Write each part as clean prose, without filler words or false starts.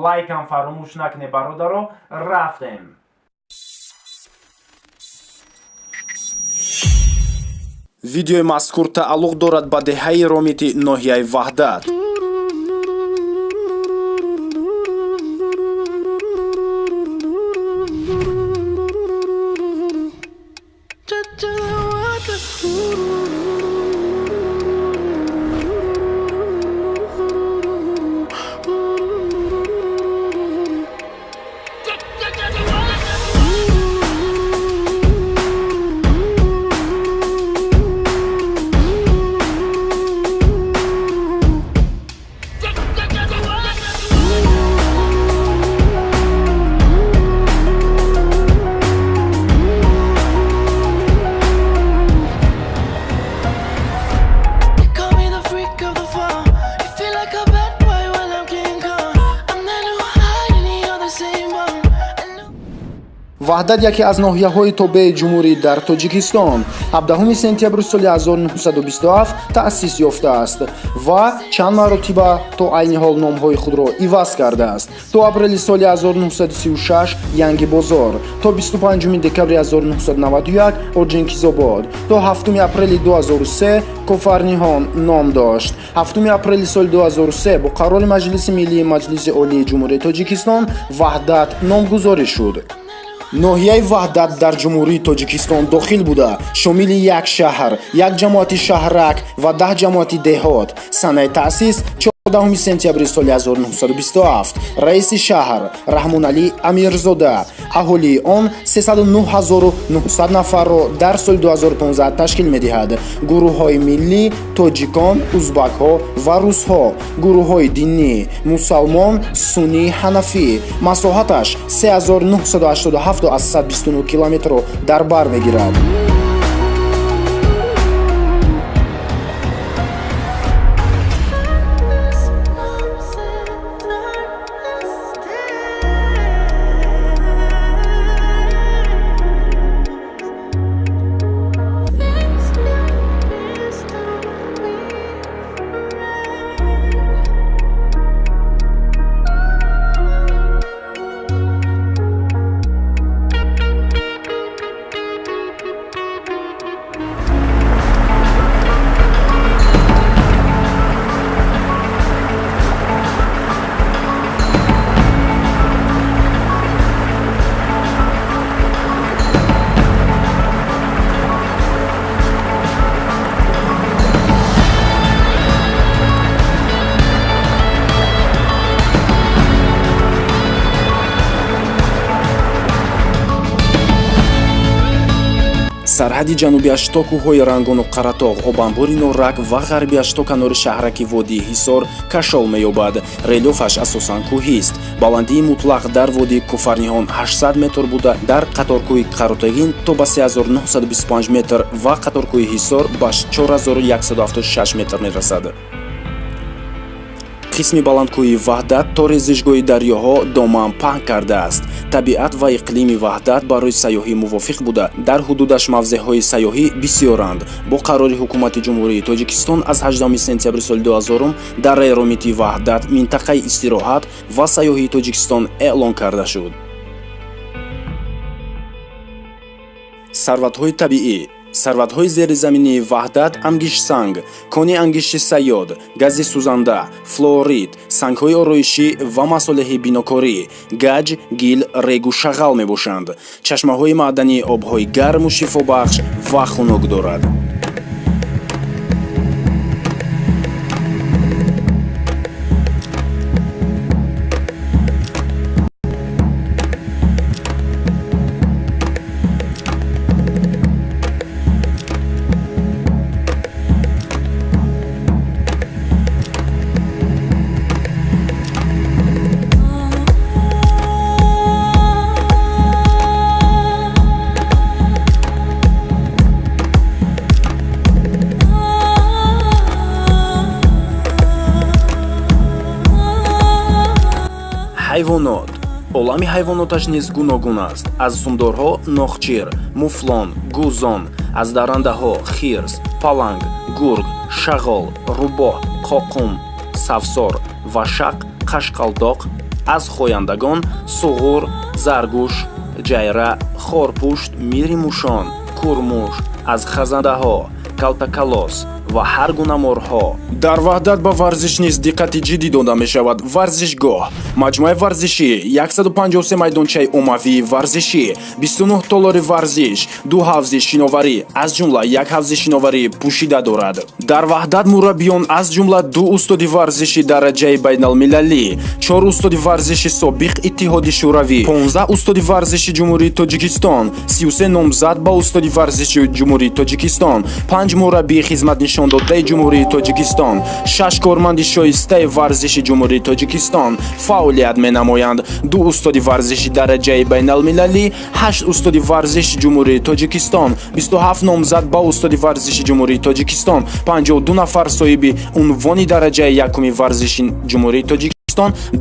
Лайкам фаромӯш накунед, бародаро. Рафтем. Видеои мазкур тааллуқ дорад ба деҳаи Ромити ноҳияи Ваҳдат. Ваҳдат яке аз ноҳияҳои тобеи ҷумҳурӣ дар Тоҷикистон 17 сентябри соли 1927 таъсис ёфтааст ва чанд маротиба то айни ҳол номҳои худро иваз кардааст. То апрели соли 1936 Янгибозор, то 25 декабри 1991 Орҷонкизобод, то 7 апрели 2003 Кофарниҳон ном дошт. 7 апрели соли 2003 бо қарори Маҷлиси Миллии Маҷлиси Олии Ҷумҳурии Тоҷикистон Ваҳдат номгузорӣ шуд. Ноҳияи Ваҳдат дар Ҷумҳурии Тоҷикистон дохил буда, шомили як шаҳр, як ҷамоати шаҳрак ва 10 ҷамоати деҳот. Санаи таъсис 14 сентябри соли 1927. Раиси шаҳр Раҳмоналӣ Амирзода. Аҳолии он 309 900 нафарро дар соли 2015 ташкил медиҳад. Гурӯҳҳои миллӣ тоҷикон, узбакҳо ва русҳо, гурӯҳҳои динӣ мусалмон, суннӣ, ҳанафӣ. Масоҳаташ 3987,29 километрро дар бар мегирад. Сарҳади ҷанубиаш то кӯҳҳои Рангону Қаратоғ, обанбори Норак ва ғарбиаш то канори шаҳраки водии Ҳисор кашол меёбад. Релёфаш асосан кӯҳист. Баландии мутлақ дар водии Кофарниҳон 800 метр буда, дар қаторкӯҳи Қаротегин то ба 3925 метр ва қаторкӯҳи Ҳисор ба 4176 метр мерасад. Қисми баландкӯҳии Ваҳдат то резишгоҳи дарёҳо доман паҳн кардааст. Табиат ва иқлими Ваҳдат барои сайёҳӣ мувофиқ буда, дар ҳудудаш мавзеъҳои сайёҳӣ бисёранд. Бо қарори Ҳукумати Ҷумҳурии Тоҷикистон аз 18 сентябри соли 2000 дарраи Ромити Ваҳдат минтақаи истироҳат ва сайёҳии Тоҷикистон эълон карда шуд. Сарватҳои табиӣ. Сарватҳои зеризаминии Ваҳдат ангиштсанг, кони ангишти Сайёд, гази сӯзанда, флуорид, сангҳои ороишӣ ва масолеҳи бинокорӣ, гаҷ, гил, регу шағал мебошанд. Чашмаҳои маъдании обҳои гарму шифобахш ва хунук дорад. Ҳайвонот. Олами ҳайвоноташ низ гуногун аст. Аз сумдорҳо нохчир, муфлон, гузон, аз дарандаҳо хирс, паланг, гург, шағол, рӯбоҳ, қоқум, савсор, вашақ, қашқалдоқ, Аз хояндагон: суғур, заргӯш, ҷайра, хорпушт, мири мушон, курмуш, аз хазандаҳо калтакалос ва ҳар гуна морҳо. Дар Ваҳдат ба варзиш низ диққати ҷиддӣ дода мешавад. Варзишгоҳ, маҷмӯаи варзишӣ, 153 майдончаи оммавии варзишӣ, 29 толори варзиш, ду ҳавзи шиноварӣ, аз ҷумла як ҳавзи шиноварӣ пӯшида дорад. Дар Ваҳдат мураббиён, аз ҷумла ду устоди варзиши дараҷаи байналмилалӣ, чор устоди варзиши собиқ Иттиҳоди Шӯравӣ, 15 устоди варзиши Ҷумҳурии Тоҷикистон, 33 номзад ба устоди варзиши Ҷумҳурии Тоҷикистон, панҷ мураббии хизматнишондодаи Ҷумҳурии Тоҷикистон, шаш корманди шоистаи варзиши Ҷумҳурии Тоҷикистон фаъолият менамоянд. Ду устоди варзиши дараҷаи байналмилалӣ, ҳашт устоди варзиши Ҷумҳурии Тоҷикистон, 27 номзад ба устоди варзиши Ҷумҳурии Тоҷикистон, 52 нафар соҳиби унвони дараҷаи якуми варзиши Ҷумҳурии Тоҷикистон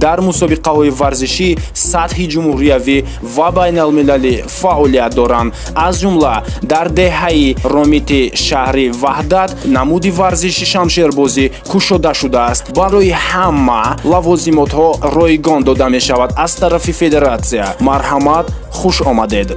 дар мусобиқаҳои варзишии сатҳи ҷумҳуриявӣ ва байналмилалӣ фаъолият доранд. Аз ҷумла дар деҳаи Ромити шаҳри Ваҳдат намуди варзиши шамшербозӣ кушода шудааст. Барои ҳама лавозимотҳо ройгон дода мешавад аз тарафи федератсия. Марҳамат, хуш омадед!